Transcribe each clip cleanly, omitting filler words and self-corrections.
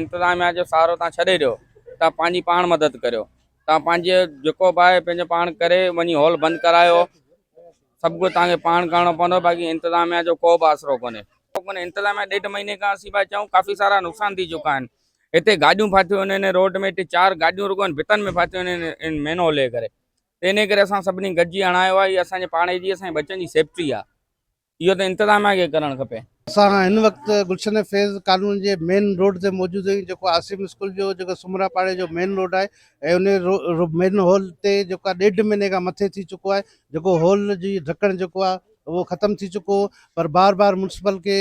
انتظاميا جو سهارو تان ڇڏي ڏيو، تان پنهنجي پاڻ مدد ڪريو، تان پنهنجي جيڪو به آهي پنهنجو پاڻ ڪري وڃي هال بند ڪرايو، سڀ ڪجهه تان کي پاڻ ڪرڻو پوندو، باقي انتظاميا جو ڪو به آسرو ڪونهي. ڪونهي انتظاميا ڏيڍ مهيني کان اسين پيا چئون ڪافي سارا نقصان ٿي چڪا آهن، هتي گاڏيون ڦاٿيون آهن هن روڊ ۾ ٽي چار گاڏيون رڳو هن ڀتن ۾ ڦاٿيون آهن هن مين هول جي ڪري، ته انهي ڪري اسان سڀني گڏجي هڻايو آهي، هي اسان جي پاڙي جي اسان جي ٻچن جي سيفٽي آهي. اهو ته انتظاميا کي ڪرڻ کپي. اسان هن وقت گلشن فيض ڪالوني جي مين روڊ تي موجود آهيون جيڪو عاصم اسڪول جو جيڪو سمرا پاڙي جو مين روڊ آهي ۽ ان مين هول تي جيڪو آهي ڏيڍ مهيني کان مٿي ٿي چڪو آهي جيڪو هول جي ڍڪڻ جيڪو آهي اهو ختم ٿي چڪو هو پر بار بار ميونسپل کي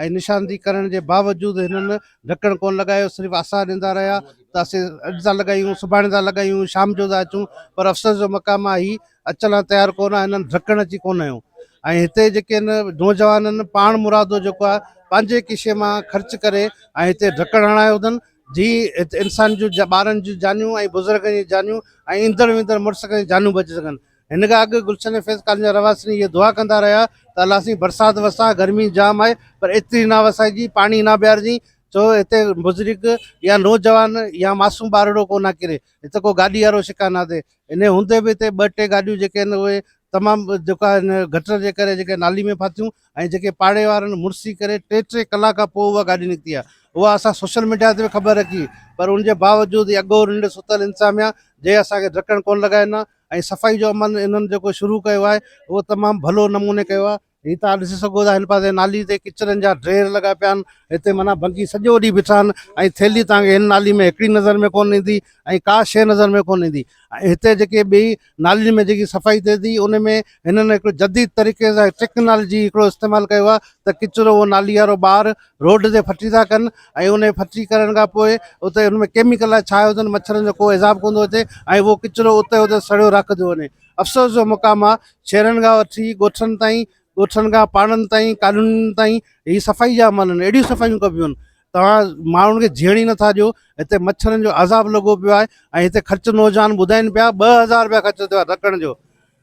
۽ نشاندهي ڪرڻ جي باوجود هنن ڍڪڻ ڪونه لڳايو صرف آسرا ڏيندا رهيا ته اسين اڄ ٿا لڳايون سڀاڻي ٿا لڳايون شام جو ٿا اچون پر افسوس جو مقام آهي هي اچڻ لاء تيار ڪونه آهن، هنن ڍڪڻ اچي ڪونه هنيو ۽ هتي جيڪي آهن نوجوانن پاڻ مرادو جيڪو آهي پنهنجي کيسي مان خرچ ڪري ۽ هتي ڍڪڻ هڻايو اٿن جي هتي انسان جون ٻارن جون جانيون ۽ بزرگن جون جانيون ۽ ايندڙ ويندڙ موٽر سائيڪل جون جانيون بچي سگهن. هن کان اڳ گلشن فيض ڪالوني جا رهواسين اهي دعا ڪندا رهيا ته الله سائين برسات وساء گرمي جام آهي پر ايتري نه وسائجي پاڻي نه بيهارجي ڇو هتي بزرگ يا نوجوان يا معصوم ٻارڙو ڪو نه ڪري هتي ڪو گاڏي وارو شڪار نه ٿئي انهيء هوندي به هتي ٻه ٽي گاڏيون جيڪي آهن اهي تمام جيڪا هن گٽر جي ڪري جيڪي نالي ۾ ڦاٿيون ۽ جيڪي پاڙي وارن مڙسي ڪري ٽي ٽي ڪلاڪ کان پوء اها گاڏي نڪتي آهي اها اسان سوشل ميڊيا تي به خبر رکي پر ان جي باوجود هي اگهور ننڊ ستل انتظاميا جنهن اسان کي ڍڪڻ ڪونه لڳائي ڏنا ۽ صفائي جو عمل انهن جيڪو شروع ڪيو آهي اهو تمام ڀلو نموني ڪيو آهي هي توهان ڏسي سگهو ٿا هن پاسي نالي تي ڪچرن جا ڍير لڳا پيا آهن هتي معنيٰ ڀنگي سڄو ڏينهن بيٺا آهن ۽ ٿيلهي توهان کي هن نالي ۾ هڪڙي نظر ۾ ڪونه ايندي ۽ ڪا شيء نظر ۾ ڪونه ايندي ۽ هتي جيڪي ٻي نالين ۾ جيڪي صفائي ٿئي ٿي ان ۾ هنن هڪڙو جديد طريقي سان ٽيڪنالاجي هڪڙو استعمال ڪيو آهي ته ڪچرو اهو نالي وارو ٻاهر روڊ تي ڦٽي ٿا ڪن ۽ ان ڦٽي ڪرڻ کان پوء اتي ان ۾ ڪيميڪل ڇا هجن مڇرن جو ڪو عذاب ڪونه ٿو اچي ۽ اهو ڪچرو اتي اتي سڙيو رک ٿيو وڃي افسوس جو مقام آ، شهرن کان وٺي ڳوٺن تائين، ڳوٺن کان پاڙن تائين، ڪالونين تائين هي صفائي جا عمل آهن، اهڙيون صفايون ڪبيون آهن، توهان ماڻهن کي جيئڻ ئي نٿا ڏيو، هتي مڇرن جو عذاب لڳو پيو آهي ۽ هتي خرچ نوجوان ٻڌائين پيا 2000 رپيا خرچ ٿيو آهي ڍڪڻ جو،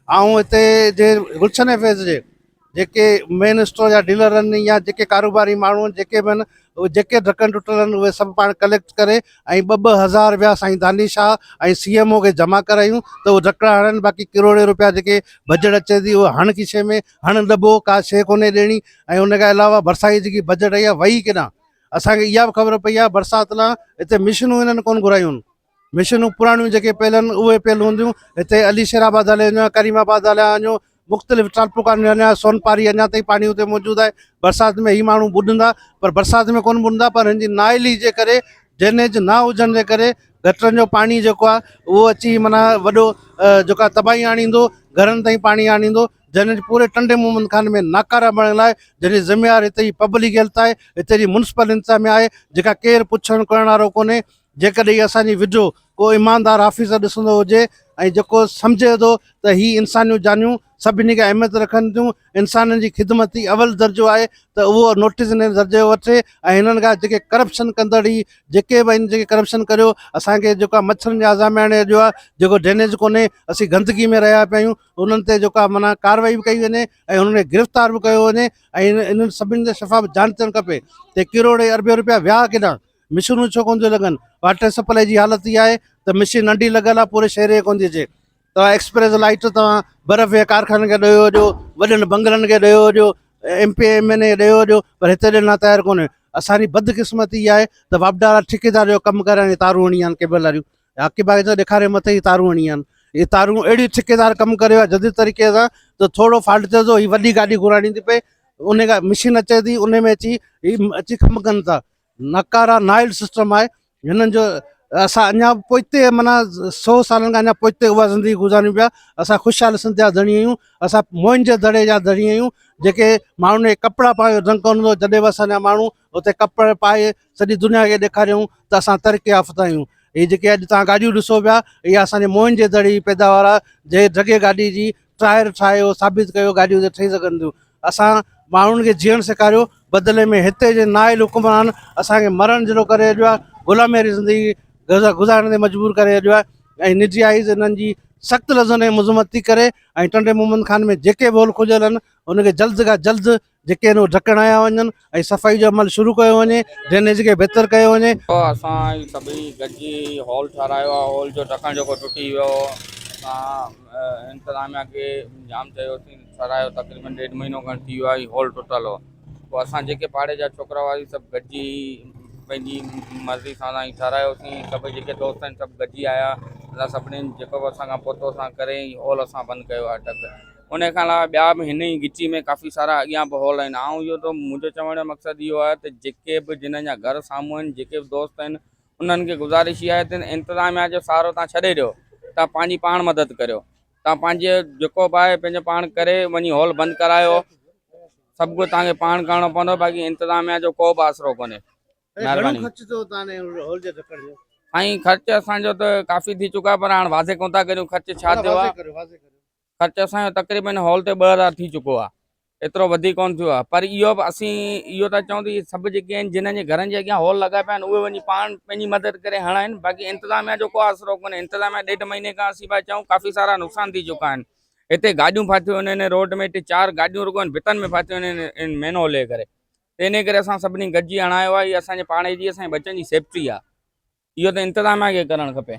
آئون هتي جي گلشن فيض جي جيڪي مين اسٽور جا ڊيلر آهن يا جيڪي ڪاروباري ماڻهو آهن جيڪي به آهن اهي جيڪي ڍڪڻ ٽٽل آهن اهي سڀ پاڻ ڪليڪٽ ڪري ۽ ٻه ٻه هزار رپيا سائين دانش شاهه ۽ سي ايم او کي جمع ڪرايون ته اهي ڍڪڻ هڻن باقي ڪروڙين رپيا جيڪي بجيٽ اچي ٿي اهو هڻ ڪي شيء ۾ هڻ ڏبو ڪا شيء ڪونهي ڏيڻي ۽ ان کان علاوه برسات جي جيڪي بجيٽ آئي آهي وئي ڪيڏانهن اسان کي اها به خبر پئي آهي برسات لاء هتي مشينون هنن ڪونه گهرايون آهن مشينون پراڻيون جيڪي پيل آهن اهي پيل هونديون هتي علي شير آباد هلي وڃو ڪريم آباد هليا وڃو مختلف ٽالپو ڪالوني اڃا سون پاري اڃا تائين پاڻي اتي موجود آهي برسات ۾ هي ماڻهو ٻڏندا پر برسات ۾ ڪونه ٻڏندا پر هن جي نااهلي جي ڪري ڊرينيج نه هجڻ جي ڪري گٽرن جو پاڻي جيڪو آهي اهو اچي معنيٰ وڏو جيڪو آهي تباهي آڻيندو گهرن تائين پاڻي آڻيندو جنھن جي پوري ٽنڊي محمد خان ۾ ناڪارا بڻيل آهي جنھن جي ذميوار هتي جي پبلڪ هيلٿ آهي هتي جي ميونسپل انتظاميا آهي جيڪا ڪير پڇڻ ڪرڻ وارو ڪونهي جيڪڏهن اسان جي وڊيو ڪو ايماندار آفيسر ڏسندو هجي ۽ جيڪو سمجهي ٿو ته هي انسانيون جانيون سڀني کان اهميت رکن ٿيون، انسانن جي خدمت ئي اول درجو آهي ته اهو نوٽيس ان درجي جو وٺي ۽ هنن کان جيڪي ڪرپشن ڪندڙ هي جيڪي به آهن جيڪي ڪرپشن ڪريو اسان کي جيڪو آهي مڇرن جي عذاب ۾ آڻي ڇڏيو آهي جيڪو ڊرينيج ڪونهي اسين گندگي ۾ رهيا پيا آهيون انهن تي جيڪو آهي معنيٰ ڪارروائي به ڪئي وڃي ۽ انهن کي گرفتار به ڪيو وڃي ۽ انهن سڀني تي شفاف جانچ ٿيڻ کپي ته ڪروڙين اربين روپيا ويا ڪيڏانهن مشينون ڇو ڪونه ٿيون لڳن؟ واٽر سپلائي جي حالت اها آهي ته مشين ننڍي لڳل آهي پوري شهر کي ڪونه ٿي اچي. توهان ايڪسپريس لائيٽ توهان برف جي ڪارخانن کي ڏيو ڏيو، وڏن بنگلن کي ڏيو ڏيو، ايم پي اي ايم اين اي کي ڏيو ڏيو پر هتي ڏيڻ لاء تيار ڪونهي. اسان جي بدقسمتي اها آهي ته واپڊا وارا ٺيڪيدار جو ڪم ڪري هاڻي تارون هڻي ويا آهن ڪيبل واريون. حقي باغ جو ڏيکاري مٿي هي تارون هڻي ويا آهن. هي تارون اهڙي ٺيڪيدار ڪم ڪريو آهي جديد طريقي سان ته ٿورو فالٽ ٿئي ٿو هي وڏي گاڏي گهرائڻي ٿي پئي ان کان مشين اچي ٿي ان ۾ اچي هي اچي ڪم ڪن ٿا. ناڪارا نااهل سسٽم آهي هنن جو اسان اڃا به پوئتي معنيٰ سو سالن کان اڃا پوئتي اها زندگي گذاريون پيا اسان خوشحال سنڌ جا ڌڻي آهيون اسان موهن جي دڙي جا ڌڻي آهيون جيڪي ماڻهن کي ڪپڙا پايو رنگ ڪونه هوندو جڏهن به اسان جا ماڻهو اتي ڪپڙا پائي سڄي دنيا کي ڏيکاريون ته اسان ترقي يافته آهيون هي جيڪي اڄ توهان گاڏيون ڏسو پيا اها اسان جي موهن جي دڙي جي پيداوار آهي جنهن ڍڳي گاڏي جي ٽائر ٺاهيو ثابت ڪيو گاڏيون اتي ٺهي سگهن ٿيون اسان ماڻهن کي جيئڻ سيکاريو بدلي ۾ هتي جي نااهل حڪمران اسان کي مرڻ جهڙو ڪري ڇڏيو آهي غلامي واري زندگي گذارڻ تي مجبور ڪري ڇڏيو آهي. ۽ نجي آئيز انهن جي سخت لفظن ۾ مذمت ٿي ڪري ۽ ٽنڊي محمد خان ۾ جيڪي به هول کليل آهن ان کي جلد کان جلد جيڪي آهن اهي ڍڪڻ آيا وڃن ۽ صفائي جو عمل شروع ڪيو وڃي ڊرينيج کي بهتر ڪيو وڃي. اسان سڀئي گڏجي هال ٺهرايو آهي هال جو ڍڪڻ جيڪو ٽٽي ويو هو اسان انتظاميا کي جام چيوسين ٺهرايو تقريبن ڏيڍ مهينو کن ٿي ويو آهي هال ٽٽل هو پوء اسان جيڪي پاڙي جا ڇوڪرا هئاسين سڀ گڏجي پنهنجي مرضي سان اسان ٺهرايوسين سڀ جيڪي دوست آهن سڀ گڏجي آيا اسان سڀني جيڪو به اسان کان پهتو اسان ڪري هال اسان بند ڪيو آهي ڍڪ ان کان علاوه ٻيا به هن ئي ڳچي ۾ ڪافي سارا اڳيان به هال آهن آئون اهو ٿو منهنجو چوڻ جو مقصد اهو آهي ته جيڪي به جنھن جا گهر سامهون آهن جيڪي به دوست آهن انهن کي گذارش اها آهي ته انتظاميا جو سهارو تان ڇڏي ڏيو تان پنهنجي پاڻ مدد ڪريو تان پنهنجي جيڪو به آهي پنهنجو پاڻ ڪري وڃي هال بند ڪرايو سڀ ڪجهه تان کي پاڻ ڪرڻو پوندو باقي انتظاميا جو ڪو به آسرو ڪونهي گهڻو خرچ ٿيو تان هال جي ڍڪڻ جو؟ سائين خرچ اسان جو ته ڪافي ٿي چڪو آهي پر هاڻ واضح ڪونه ٿا ڪريون خرچ ڇا ٿيو آهي. خرچ اسان جو تقريبن هال تي 2000 ٿي چڪو آهي ايترو وڌيڪ ڪونه ٿيو آهي پر اهو به اسين اهو ٿا چئون ته اهي سڀ جيڪي آهن جنھن جي گهرن جي اڳيان هال لڳا پيا آهن اهي وڃي پاڻ پنهنجي مدد ڪري هڻائن باقي انتظاميا جو ڪو آسرو ڪونهي انتظاميا ڏيڍ مهيني کان اسين پيا چئون ڪافي سارا نقصان ٿي چڪا آهن هتي گاڏيون ڦاٿيون آهن هن روڊ ۾ ٽي چار گاڏيون رڳو هن ڀتن ۾ ڦاٿيون آهن هن مين هال جي ڪري ته انهي ڪري اسان سڀني گڏجي هڻايو آهي هي اسان جي پاڙي جي اسان جي ٻچن جي سيفٽي آهي اهو ته انتظاميا کي ڪرڻ کپي.